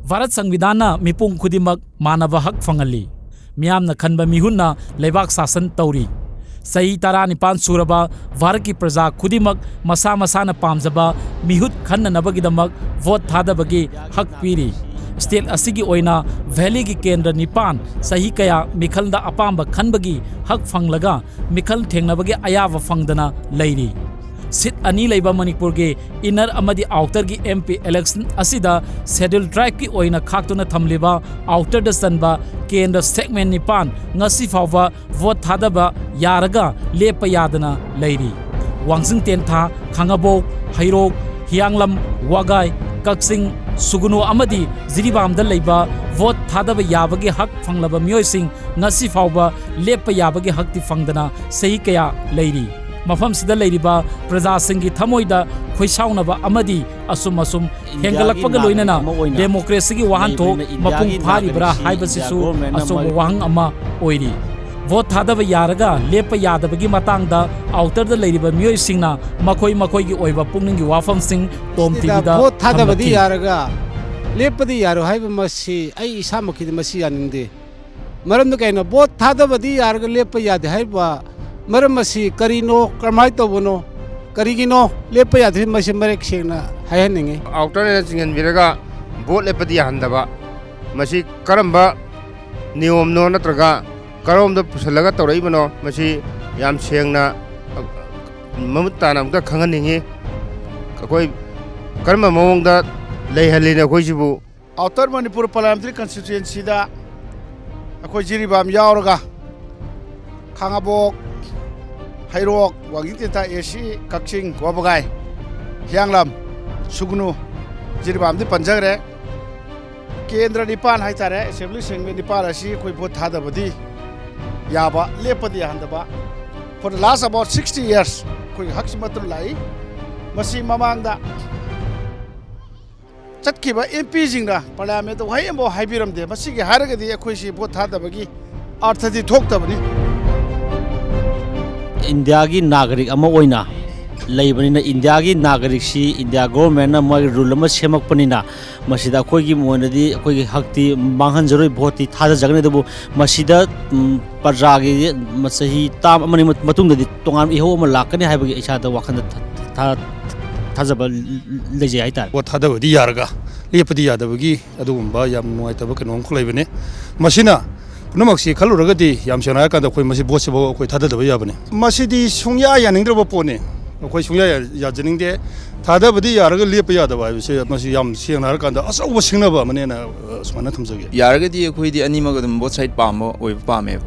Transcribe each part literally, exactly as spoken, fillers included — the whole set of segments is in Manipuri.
ꯚꯥꯔꯠ ꯁꯪꯕꯤꯙꯥꯟꯅ ꯃꯤꯄꯨꯝ ꯈꯨꯗꯤꯡꯃꯛ ꯃꯥꯟꯅꯕ ꯍꯛ ꯐꯪꯍꯜꯂꯤ꯫ ꯃꯤꯌꯥꯝꯅ ꯈꯟꯕ ꯃꯤꯍꯨꯠꯅ ꯂꯩꯕꯥꯛ ꯁꯥꯁꯟ ꯇꯧꯔꯤ꯫ ꯆꯍꯤ ꯇꯔꯥꯅꯤꯄꯥꯟ ꯁꯨꯔꯕ ꯚꯥꯔꯠꯀꯤ ꯄ꯭ꯔꯖꯥ ꯈꯨꯗꯤꯡꯃꯛ ꯃꯁꯥ ꯃꯁꯥꯅ ꯄꯥꯝꯖꯕ ꯃꯤꯍꯨꯠ ꯈꯟꯅꯅꯕꯒꯤꯗꯃꯛ ꯚꯣꯠ ꯊꯥꯗꯕꯒꯤ ꯍꯛ ꯄꯤꯔꯤ꯫ ꯁ꯭ꯇꯦꯠ ꯑꯁꯤꯒꯤ ꯑꯣꯏꯅ ꯚꯦꯂꯤꯒꯤ ꯀꯦꯟꯗ꯭ꯔ ꯅꯤꯄꯥꯟ ꯆꯍꯤ ꯀꯌꯥ ꯃꯤꯈꯜꯗ ꯑꯄꯥꯝꯕ ꯈꯟꯕꯒꯤ ꯍꯛ ꯐꯪꯂꯒ ꯃꯤꯈꯜ ꯊꯦꯡꯅꯕꯒꯤ ꯑꯌꯥꯕ ꯐꯪꯗꯅ ꯂꯩꯔꯤ꯫ ꯁꯤꯠ ꯑꯅꯤ ꯂꯩꯕ ꯃꯅꯤꯄꯨꯔꯒꯤ ꯏꯟꯅꯔ ꯑꯃꯗꯤ ꯑꯥꯎꯇꯔꯒꯤ ꯑꯦꯝ ꯄꯤ ꯏꯂꯦꯛꯁꯟ ꯑꯁꯤꯗ ꯁꯦꯗ꯭ꯌꯨꯜ ꯇ꯭ꯔꯥꯏꯕꯀꯤ ꯑꯣꯏꯅ ꯈꯥꯛꯇꯨꯅ ꯊꯝꯂꯤꯕ ꯑꯥꯎꯇꯔꯗ ꯆꯟꯕ ꯀꯦꯟꯗ꯭ꯔ ꯁꯦꯒꯃꯦꯟ ꯅꯤꯄꯥꯟ ꯉꯁꯤ ꯐꯥꯎꯕ ꯚꯣꯠ ꯊꯥꯗꯕ ꯌꯥꯔꯒ ꯂꯦꯞꯄ ꯌꯥꯗꯅ ꯂꯩꯔꯤ꯫ ꯋꯥꯡꯖꯤꯡ ꯇꯦꯟꯊꯥ, ꯈꯥꯉꯕꯣꯛ, ꯍꯩꯔꯣꯛ, ꯍꯤꯌꯥꯡꯂꯝ, ꯋꯥꯒꯥꯏ, ꯀꯛꯆꯤꯡ, ꯁꯨꯒꯨꯅꯨ ꯑꯃꯗꯤ ꯖꯤꯔꯤꯕꯥꯝꯗ ꯂꯩꯕ ꯚꯣꯠ ꯊꯥꯗꯕ ꯌꯥꯕꯒꯤ ꯍꯛ ꯐꯪꯂꯕ ꯃꯤꯑꯣꯏꯁꯤꯡ ꯉꯁꯤ ꯐꯥꯎꯕ ꯂꯦꯞꯄ ꯌꯥꯕꯒꯤ ꯍꯛꯇꯤ ꯐꯪꯗꯅ ꯆꯍꯤ ꯀꯌꯥ ꯂꯩꯔꯤ꯫ ꯃꯐꯝꯁꯤꯗ ꯂꯩꯔꯤꯕ ꯄ꯭ꯔꯖꯥꯁꯤꯡꯒꯤ ꯊꯃꯣꯏꯗ ꯈꯣꯏꯁꯥꯎꯅꯕ ꯑꯃꯗꯤ ꯑꯁꯨꯝ ꯑꯁꯨꯝ ꯍꯦꯟꯒꯠꯂꯛꯄꯒ ꯂꯣꯏꯅꯅ ꯗꯦꯃꯣꯀ꯭ꯔꯦꯁꯤꯒꯤ ꯋꯥꯍꯟꯊꯣꯛ ꯃꯄꯨꯡ ꯐꯥꯔꯤꯕ꯭ꯔꯥ ꯍꯥꯏꯕꯁꯤꯁꯨ ꯑꯆꯧꯕ ꯋꯥꯍꯪ ꯑꯃ ꯑꯣꯏꯔꯤ꯫ ꯚꯣꯠ ꯊꯥꯗꯕ ꯌꯥꯔꯒ ꯂꯦꯞꯄ ꯌꯥꯗꯕꯒꯤ ꯃꯇꯥꯡꯗ ꯑꯥꯎꯇꯔꯗ ꯂꯩꯔꯤꯕ ꯃꯤꯑꯣꯏꯁꯤꯡꯅ ꯃꯈꯣꯏ ꯃꯈꯣꯏꯒꯤ ꯑꯣꯏꯕ ꯄꯨꯛꯅꯤꯡꯒꯤ ꯋꯥꯐꯝꯁꯤꯡ ꯇꯣꯝ ꯁꯤꯗ ꯇꯤꯚꯤꯗ ꯚꯣꯠ ꯊꯥꯗꯕꯗꯤ ꯊꯝꯂꯛꯈꯤ꯫ ꯌꯥꯔꯒ ꯂꯦꯞꯄꯗꯤ ꯌꯥꯔꯣꯏ ꯍꯥꯏꯕ ꯃꯁꯤ ꯑꯩ ꯏꯁꯥꯃꯛꯀꯤꯗꯤ ꯃꯁꯤ ꯌꯥꯅꯤꯡꯗꯦ꯫ ꯃꯔꯝꯗꯤ ꯀꯩꯅꯣ? ꯚꯣꯠ ꯊꯥꯗꯕꯗꯤ ꯌꯥꯔꯒ ꯂꯦꯞꯄ ꯌꯥꯗꯦ ꯍꯥꯏꯔꯤꯕ ꯃꯔꯝ ꯑꯁꯤ ꯀꯔꯤꯅꯣ? ꯀꯔꯝꯍꯥꯏꯅ ꯇꯧꯕꯅꯣ? ꯀꯔꯤꯒꯤꯅꯣ ꯂꯦꯞꯄ ꯌꯥꯗ꯭ꯔꯤꯕ? ꯃꯁꯤ ꯃꯔꯦꯛ ꯁꯦꯡꯅ ꯍꯥꯏꯍꯟꯅꯤꯡꯉꯤ꯫ ꯑꯥꯎꯇꯔꯅ ꯆꯤꯡꯍꯟꯕꯤꯔꯒ ꯚꯣꯠ ꯂꯦꯞꯄꯗꯤ ꯌꯥꯍꯟꯗꯕ, ꯃꯁꯤ ꯀꯔꯝꯕ ꯅꯤꯌꯣꯝꯅꯣ ꯅꯠꯇ꯭ꯔꯒ ꯀꯔꯣꯝꯗ ꯄꯨꯁꯜꯂꯒ ꯇꯧꯔꯛꯏꯕꯅꯣ? ꯃꯁꯤ ꯌꯥꯝ ꯁꯦꯡꯅ ꯃꯃꯨꯠ ꯇꯥꯅ ꯑꯃꯨꯛꯇ ꯈꯪꯍꯟꯅꯤꯡꯉꯤ꯫ ꯑꯩꯈꯣꯏ ꯀꯔꯝꯕ ꯃꯑꯣꯡꯗ ꯂꯩꯍꯜꯂꯤꯅꯣ ꯑꯩꯈꯣꯏꯁꯤꯕꯨ? ꯑꯥꯎꯇꯔ ꯃꯅꯤꯄꯨꯔ ꯄꯥꯔꯂꯤꯌꯥꯃꯦꯟꯇꯔꯤ ꯀꯟꯁꯇꯤꯇ꯭ꯌꯨꯑꯦꯟꯁꯤꯗ ꯑꯩꯈꯣꯏ ꯖꯤꯔꯤꯕꯥꯝ ꯌꯥꯎꯔꯒ ꯈꯥꯉꯕꯣꯛ, ꯍꯩꯔꯣꯛ, ꯋꯥꯡꯖꯤꯡ ꯇꯦꯟꯊꯥ ꯑꯦ ꯁꯤ, ꯀꯛꯆꯤꯡ, ꯋꯥꯕꯒꯥꯏ, ꯍꯤꯌꯥꯡꯂꯝ, ꯁꯨꯒꯅꯨ, ꯖꯤꯔꯤꯕꯥꯝꯗꯤ ꯄꯟꯖꯈ꯭ꯔꯦ꯫ ꯀꯦꯟꯗ꯭ꯔ ꯅꯤꯄꯥꯟ ꯍꯥꯏꯇꯥꯔꯦ, ꯑꯦꯁꯦꯝꯕ꯭ꯂꯤ ꯁꯦꯒꯃꯦꯟ ꯅꯤꯄꯥꯟ ꯑꯁꯤ ꯑꯩꯈꯣꯏ ꯚꯣꯠ ꯊꯥꯗꯕꯗꯤ ꯌꯥꯕ, ꯂꯦꯞꯄꯗꯤ ꯌꯥꯍꯟꯗꯕ꯫ For the last about sixty years ꯑꯩꯈꯣꯏꯒꯤ ꯍꯛꯁꯤꯃꯠꯇꯨꯅ ꯂꯥꯛꯏ꯫ ꯃꯁꯤ ꯃꯃꯥꯡꯗ ꯆꯠꯈꯤꯕ ꯑꯦꯝ ꯄꯤꯁꯤꯡꯅ ꯄꯥꯔꯂꯤꯌꯥꯃꯦꯟꯇ ꯋꯥꯍꯩ ꯑꯃꯐꯥꯎ ꯍꯥꯏꯕꯤꯔꯝꯗꯦ꯫ ꯃꯁꯤꯒꯤ ꯍꯥꯏꯔꯒꯗꯤ ꯑꯩꯈꯣꯏꯁꯤ ꯚꯣꯠ ꯊꯥꯗꯕꯒꯤ ꯑꯥꯔꯊꯗꯤ ꯊꯣꯛꯇꯕꯅꯤ꯫ ꯏꯟꯗꯤꯌꯥꯒꯤ ꯅꯥꯒꯔꯤꯛ ꯑꯃ ꯑꯣꯏꯅ ꯂꯩꯕꯅꯤꯅ, ꯏꯟꯗꯤꯌꯥꯒꯤ ꯅꯥꯒꯔꯤꯛꯁꯤ ꯏꯟꯗꯤꯌꯥ ꯒꯣꯚꯔꯟꯃꯦꯟꯠꯅ ꯃꯣꯏꯒꯤ ꯔꯨꯜ ꯑꯃ ꯁꯦꯝꯃꯛꯄꯅꯤꯅ, ꯃꯁꯤꯗ ꯑꯩꯈꯣꯏꯒꯤ ꯑꯣꯏꯅꯗꯤ ꯑꯩꯈꯣꯏꯒꯤ ꯍꯛꯇꯤ ꯃꯥꯡꯍꯟꯖꯔꯣꯏ, ꯚꯣꯠꯇꯤ ꯊꯥꯗꯖꯒꯅꯤ꯫ ꯑꯗꯨꯕꯨ ꯃꯁꯤꯗ, ꯎꯝ, ꯄ꯭ꯔꯖꯥꯒꯤ ꯆꯍꯤ ꯇꯥꯝ ꯑꯃꯅꯤ ꯃꯇꯨꯡꯗꯗꯤ ꯇꯣꯉꯥꯟꯕ ꯏꯍꯧ ꯑꯃ ꯂꯥꯛꯀꯅꯤ ꯍꯥꯏꯕꯒꯤ ꯏꯁꯥꯗ ꯋꯥꯈꯜꯗ ꯊꯥ-, ꯊꯥ-, ꯊꯥꯖꯕ ꯂꯩꯖꯩ ꯍꯥꯏꯇꯥꯔꯦ꯫ ꯚꯣꯠ ꯊꯥꯗꯕꯗꯤ ꯌꯥꯔꯒ ꯂꯦꯞꯄꯗꯤ ꯌꯥꯗꯕꯒꯤ ꯑꯗꯨꯒꯨꯝꯕ ꯌꯥꯝ ꯅꯨꯡꯉꯥꯏꯇꯕ ꯀꯩꯅꯣ ꯑꯃꯈꯛ ꯂꯩꯕꯅꯤ꯫ ꯃꯁꯤꯅ ꯄꯨꯝꯅꯃꯛꯁꯤ ꯈꯜꯂꯨꯔꯒꯗꯤ, ꯌꯥꯝ ꯁꯦꯡꯅ ꯍꯥꯏꯔꯀꯥꯟꯗ, ꯑꯩꯈꯣꯏ ꯃꯁꯤ ꯚꯣꯠꯁꯤꯐꯥꯎ ꯑꯩꯈꯣꯏ ꯊꯥꯗꯗꯕ ꯌꯥꯕꯅꯤ꯫ ꯃꯁꯤꯗꯤ ꯁꯨꯡꯌꯥ ꯌꯥꯅꯤꯡꯗ꯭ꯔꯕ ꯄꯣꯠꯅꯤ꯫ ꯑꯩꯈꯣꯏ ꯁꯨꯡꯌꯥ ꯌꯥ-, ꯌꯥꯖꯅꯤꯡꯗꯦ꯫ ꯊꯥꯗꯕꯗꯤ ꯌꯥꯔꯒ ꯂꯦꯞꯄ ꯌꯥꯗꯕ ꯍꯥꯏꯕꯁꯦ, ꯃꯁꯤ ꯌꯥꯝ ꯁꯦꯡꯅ ꯍꯥꯏꯔꯀꯥꯟꯗ ꯑꯆꯧꯕ ꯁꯤꯡꯅꯕ ꯑꯃꯅꯦꯅ, ꯑ, ꯁꯨꯃꯥꯏꯅ ꯊꯝꯖꯒꯦ꯫ ꯌꯥꯔꯒꯗꯤ ꯑꯩꯈꯣꯏꯗꯤ ꯑꯅꯤꯃꯛ ꯑꯗꯨꯝ both side ꯄꯥꯝꯕ ꯑꯣꯏꯕ ꯄꯥꯝꯃꯦꯕ꯫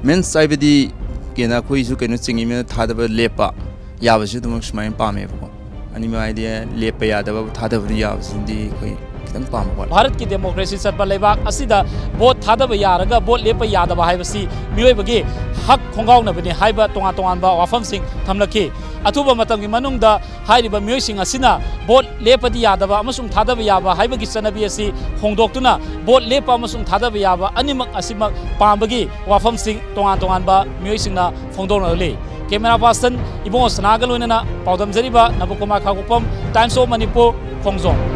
Means ꯍꯥꯏꯕꯗꯤ ꯀꯩꯅꯣ, ꯑꯩꯈꯣꯏꯁꯨ ꯀꯩꯅꯣ ꯆꯤꯡꯉꯤꯃꯤꯅ ꯊꯥꯗꯕ ꯂꯦꯞꯄ ꯌꯥꯕꯁꯨ ꯑꯗꯨꯃꯛ ꯁꯨꯃꯥꯏꯅ ꯄꯥꯝꯃꯦꯕꯀꯣ꯫ ꯑꯅꯤꯃꯛ ꯍꯥꯏꯗꯤ ꯂꯦꯞꯄ ꯌꯥꯗꯕ, ꯊꯥꯗꯕꯗꯤ ꯌꯥꯕꯁꯤꯗꯤ ꯑꯩꯈꯣꯏ ꯈꯤꯇꯪ ꯄꯥꯝꯕ ꯋꯥꯠꯂꯦ꯫ ꯚꯥꯔꯠꯀꯤ ꯗꯦꯃꯣꯀ꯭ꯔꯦꯁꯤ ꯆꯠꯄ ꯂꯩꯕꯥꯛ ꯑꯁꯤꯗ ꯚꯣꯠ ꯊꯥꯗꯕ ꯌꯥꯔꯒ ꯚꯣꯠ ꯂꯦꯞꯄ ꯌꯥꯗꯕ ꯍꯥꯏꯕꯁꯤ ꯃꯤꯑꯣꯏꯕꯒꯤ ꯍꯛ ꯈꯣꯡꯒꯥꯎꯅꯕꯅꯤ ꯍꯥꯏꯕ ꯇꯣꯉꯥꯟ ꯇꯣꯉꯥꯟꯕ ꯋꯥꯐꯝꯁꯤꯡ ꯊꯝꯂꯛꯈꯤ꯫ ꯑꯊꯨꯕ ꯃꯇꯝꯒꯤ ꯃꯅꯨꯡꯗ ꯍꯥꯏꯔꯤꯕ ꯃꯤꯑꯣꯏꯁꯤꯡ ꯑꯁꯤꯅ ꯚꯣꯠ ꯂꯦꯞꯄꯗꯤ ꯌꯥꯗꯕ ꯑꯃꯁꯨꯡ ꯊꯥꯗꯕ ꯌꯥꯕ ꯍꯥꯏꯕꯒꯤ ꯆꯠꯅꯕꯤ ꯑꯁꯤ ꯍꯣꯡꯗꯣꯛꯇꯨꯅ, ꯚꯣꯠ ꯂꯦꯞꯄ ꯑꯃꯁꯨꯡ ꯊꯥꯗꯕ ꯌꯥꯕ ꯑꯅꯤꯃꯛ ꯑꯁꯤꯃꯛ ꯄꯥꯝꯕꯒꯤ ꯋꯥꯐꯝꯁꯤꯡ ꯇꯣꯉꯥꯟ ꯇꯣꯉꯥꯟꯕ ꯃꯤꯑꯣꯏꯁꯤꯡꯅ ꯐꯣꯡꯗꯣꯛꯅꯔꯛꯂꯤ꯫ Camera person ꯏꯕꯨꯡꯉꯣ ꯁꯅꯥꯒ ꯂꯣꯏꯅꯅ ꯄꯥꯎꯗꯝꯖꯔꯤꯕ ꯅꯕꯀꯨꯃꯥꯔ ꯈꯥꯉꯕꯣꯛꯐꯝ, Times of Manipur, ꯈꯣꯡꯖꯣꯝ꯫